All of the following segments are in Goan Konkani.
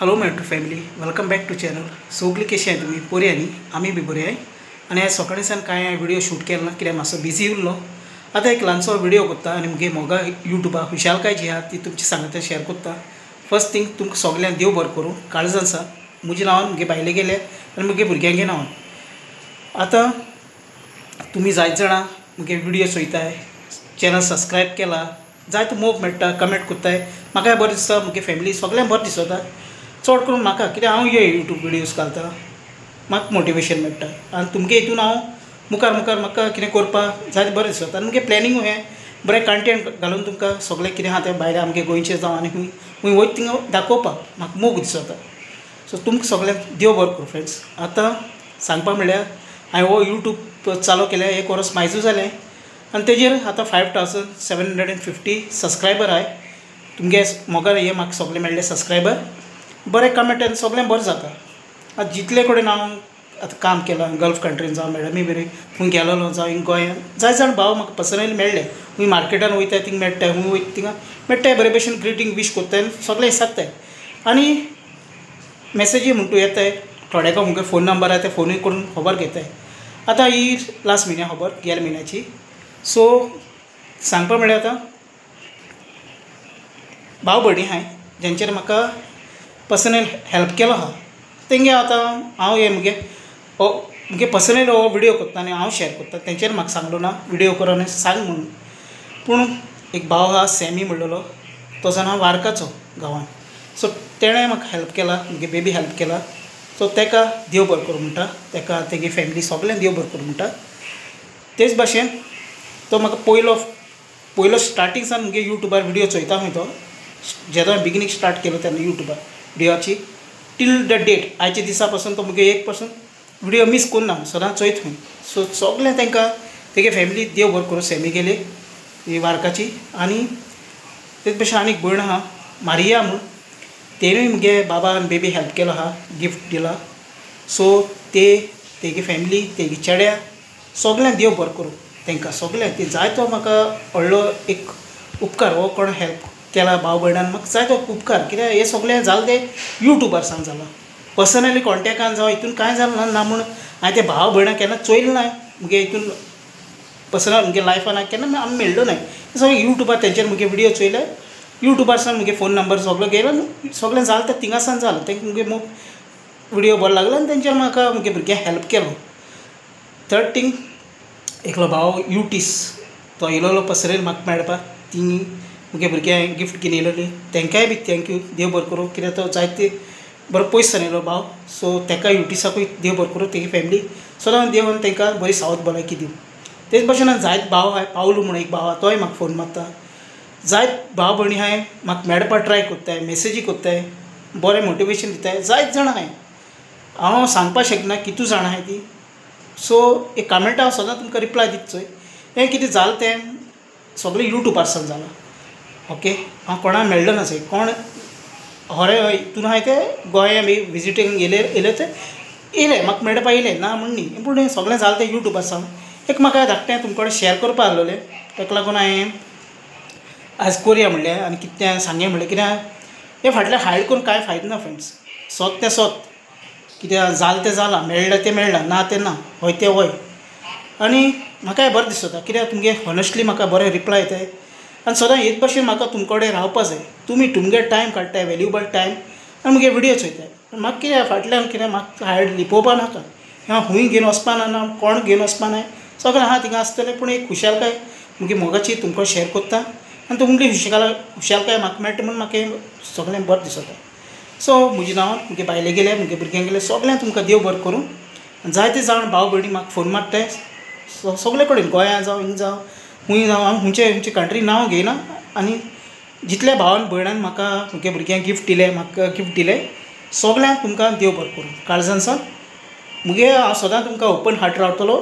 Hello my YouTube family, welcome back to channel. सगळीं कशी आहाय तुमी? बरी आहा न्ही? आमी बी बरी आहाय. आनी आयज सकाळीं सान कांय हांवें व्हिडियो शूट केलो ना कित्याक मातसो बिजी उरलो. आतां एक ल्हानसो व्हिडियो करता आनी मुगे मोगा युट्यूबार खुशालकाय जी आहा ती तुमचे सांगता शेयर करता. फर्स्ट थिंग तुमकां सगल्यांक देव बरें करूं काळजान सा म्हज्या नांवान, मुगे बायले गेले आनी मुगे भुरग्यांगे नांवान. आतां तुमी जायत जाणां मुगे व्हिडियो चोयताय, चॅनल सबस्क्रायब केला, जायतो मोग मेळटा, कमेंट करताय, म्हाकाय बरें दिसता, मुगे फॅमिली सगल्यांक बरें दिसता. चड करून म्हाका कित्याक हांव हे यूट्यूब व्हिडियोज घालता, म्हाका मोटिवेशन मेळटा आनी तुमगे हितून हांव मुखार मुखार म्हाका कितें करपाक जायते बरें दिसता. आनी मुगे प्लॅनिंगूय हें बरें कंटेंट घालून तुमकां सगळें कितें आहा तें भायलें आमगे गोंयचें जावं आनी खूंय खूंय वयता थिंगा दाखोवपाक म्हाका मोग दिसता. सो तुमकां सगळ्यांक देव बरें करूं फ्रेंड्स. आतां सांगपा म्हणल्यार हांवें हो यूट्यूब चालू केल्या एक वर्स मायजू जालें आनी तेजेर आतां 5750 सबस्क्रायबर आहाय. तुमगे मोगार हे म्हाका सगळें मेळ्ळे सबस्क्रायबर, बरें कमेंट आनी सगळें बरें जाता. आतां जितले कडेन हांव आतां काम केलां गल्फ कंट्रीन जावं मॅडमी बी खूंय गेलोलो जावं हिंग गोंयांत जायते जाण भाव म्हाका पर्सनली मेळ्ळे. खूंय मार्केटान वयता थिंग मेळटाय, खूंय वयता थिंगा मेळटाय, बरे भशेन ग्रिटींग वीश कोत्ताय, सगळें सांगताय आनी मॅसेजी म्हणटू येताय. थोड्यांक मुगे फोन नंबर आहा ते फोनूय करून खबर घेताय. आतां ही लास्ट म्हयन्या खबर, गेल्या म्हयन्याची. सो सांगपा म्हळ्यार आतां भाव भयणी आहाय जेंचेर म्हाका पर्सनल हेल्प केलो आहा तेंगे आतां हांव हे मुगे हो मुगे पर्सनल हो व्हिडियो करता आनी हांव शेयर करता. तेंचेर म्हाका सांगलो ना व्हिडियो कर आनी सांग म्हणून. पूण एक भाव आहा सॅमी म्हणलेलो, तो जावन हांव वारकाचो गांवान. सो तेणें म्हाका हेल्प केला, मुगे बेबी हेल्प केला. सो तेका देव बरें करूं म्हणटा, तेका तेगे फॅमिली सगळ्यांक देव बरें करूं म्हणटा. तेच भाशेन तो म्हाका पयलो पयलो स्टार्टींग सान मुगे यूट्यूबार व्हिडियो चोयता खंय तो, जेन्ना हांवें बिगिनींग स्टार्ट केलो तेन्ना यूट्यूबार व्हिडियोची टील the date आयच्या दिसा पासून तो मुगे एक पासून व्हिडियो मीस करिना, सदांच चोयत खंय. सो सगळें तांकां तेगे फॅमिली देव बरें करूं सॅमी गेले ही वारकाची. आनी तेच भशेन आनीक भयण आहा मारिया म्हूण, तेणूय मुगे बाबा आनी बेबी हेल्प केलो आहा, गिफ्ट दिला. सो ते तेगे फॅमिली तेगे चेड्या सगळ्यांक देव बरें करूं तांकां सगळ्यांक. ते जायतो म्हाका व्हडलो एक उपकार हो कोण हेल्प केला भाव भयणान म्हाका जायतो उपकार. कित्याक हें सगळें जालें तें यूट्यूबार सान जालां, पर्सनली कॉन्टेक्टान जावं हितून कांय जालें ना. ना म्हूण हांवें ते भाव भयणां केन्ना चोयलें ना, मुगे हितून पर्सनल मुगे लायफान हांवें केन्ना आमी मेळ्ळो ना. सगळें यूट्यूबार तेंचेर मुगे व्हिडियो चोयले, यूट्यूबार सान मुगे फोन नंबर सगळो गेलो, सगळें जालें तें थिंगासान जालें. तेंकां मुगे मोग व्हिडियो बरो लागलो आनी तेंचेर म्हाका मुगे भुरग्यांक हेल्प केलो. थर्ड थींग एकलो भाव युटीस तो येयलेलो पर्सनली म्हाका मेळपाक, ती मुगे भुरग्यांक गिफ्ट घेवन येयलेली, तेंकांय बी thank you देव बरें करूं. कित्याक तो जायते बरो पयस सान येयलो भाव. सो तेका युटीसाकूय देव बरें करूं, तेगे फॅमिली सदां देवान तेंकां बरी सावत भलायकी दिवं. तेच भशेन जायत भाव आहाय पावलू म्हूण एक भाव आहा, तोय म्हाका फोन मारता. जायत भाव भयणी आहाय म्हाका मेळपाक ट्राय कोत्ताय, मॅसेजी कोत्ताय, बरें मोटिवेशन दिताय. जायत जाणां आहाय, हांव सांगपाक शकना कितू जाणां आहाय ती. सो एक कमेंट हांव सदां तुमकां रिप्लाय दिता चोय. हें कितें जालें तें सगळें यूट्यूबार सान जालां. ओके, हांव कोणाक मेळ्ळो ना चोय, कोण हरे हितून आहाय ते गोंया बी विजिटींग येयले येयले ते येयले म्हाका मेळपाक येयले ना म्हूण न्ही, पूण हें सगळें जालें तें यूट्यूबार सान. एक म्हाका धाकटें तुमचे कडेन शेयर करपा आहलोलें, ताका लागून हांवें आयज कोरया म्हणलें आनी कितें सांगया म्हणलें. कित्याक हें फाटल्यान हायड करून कांय फायदो ना फ्रेंड्स. सोत तें सोत, कित्याक जालें तें जालां, मेळ्ळें तें मेळ्ळां, ना तें ना, हय तें हय. आनी म्हाकाय बरें दिसता कित्याक तुमगे हॉनेस्टली म्हाका बरें रिप्लाय येताय आनी सदां हेच भशेन म्हाका तुमचे कडेन रावपा जाय. तुमी तुमगे टायम काडटाय, व्हॅल्युएबल टायम, आनी मुगे व्हिडियो चोयताय. म्हाका कितें फाटल्यान कितें म्हाका हायड लिपोवपा नाका, हांव खूंय घेवन वचपा ना, ना कोण घेवन वचपा नाय, सगळें आहा थिंगा आसतलें. पूण एक खुशालकाय मुगे मोगाची तुमकां शेयर करता आनी तुमगे खुशालकाय म्हाका मेळटा म्हूण म्हाका सगळें बरें दिसता. सो म्हज्या नांवान मुगे बायले गेले, मुगे भुरग्यांक गेले, सगळ्यांक तुमकां देव बरें करूं. जायते जाण भाव भयणी म्हाका फोन मारताय सगळे कडेन, गोंया जावं हिंग जावं खूंय जावं, हांव खुंयचे खुंयचे कंट्री नांव घेयना. आनी जितल्या भावान भयणान म्हाका मुगे भुरग्यांक गिफ्ट दिले, म्हाका गिफ्ट दिले, सगळ्यांक तुमकां देव बरें करूं काळजान सावन. मुगे हांव सदां तुमकां ओपन हार्ट रावतलो,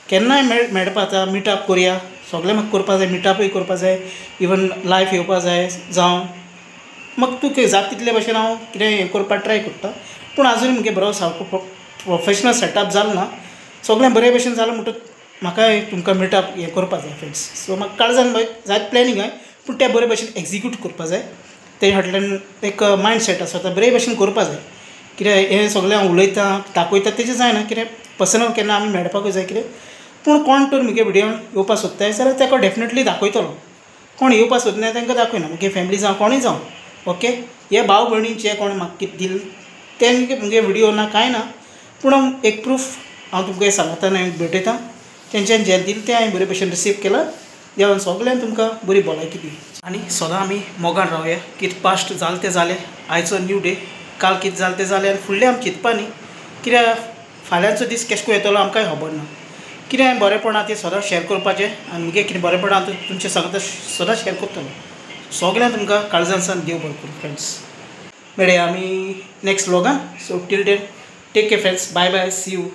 केन्नाय मेळपा जाता, मिटअप कोरया, सगळें म्हाका करपा जाय, मिटअपूय करपा जाय, इवन लायफ येवपा जाय जावं म्हाका तूं जाता तितले भशेन हांव कितें हें करपाक ट्राय करता. पूण आजून मुगे बरो सारको प्रोफेशनल सेटअप जालो ना, सगळें बरे भशेन जालें म्हणटकच म्हाकाय तुमकां मिटअप हें करपा जाय फ्रेंड्स. सो म्हाका काळजान जायत प्लॅनिंग आहाय, पूण तें बरे भशेन एक्जिक्यूट करपा जाय. ते फाटल्यान एक मायंड सेट आसा, तो बरे भशेन करपा जाय. कित्याक हें सगळें हांव उलयतां दाखयता तेजें जायना, कित्याक पर्सनल केन्ना आमी मेळपाकूय जाय. कितें पूण कोण तर म्हगे विडियोन येवपाक सोदताय जाल्यार ताका डेफिनेटली दाखयतलो, कोण येवपाक सोदना तांकां दाखयना, म्हगे फॅमिली जावं कोणूय जावं. ओके, हे भाव भयणींचे कोण म्हाका कितें दिलें तें म्हगे विडियो ना कांय ना, पूण एक प्रूफ हांव तुमकां सांगता आनी भेटयता. तेंच्यान जें दिलें तें हांवें बरे भशेन रिसीव केलां. देवान सगल्यांक तुमकां बरी भलायकी दी आनी सदां आमी मोगान रावया. कितें पास्ट जालें तें जालें, आयचो न्यू डे, काल कितें जालें तें जालें आनी फुडलें आमी चिंतपा न्ही, कित्याक फाल्यांचो दीस केशें करून येतलो आमकांय खबर ना. कितें बरेंपण आहा तें सदां शेअर करपाचें आनी मुगे कितें बरेंपण आहा तें तुमचें सांगता सदां शेअर करतलो. सगल्यांक तुमकां काळजान सावन देव बरें करूं फ्रेंड्स. मेळया आमी next व्लॉगान. So till then take care friends, bye bye, see you.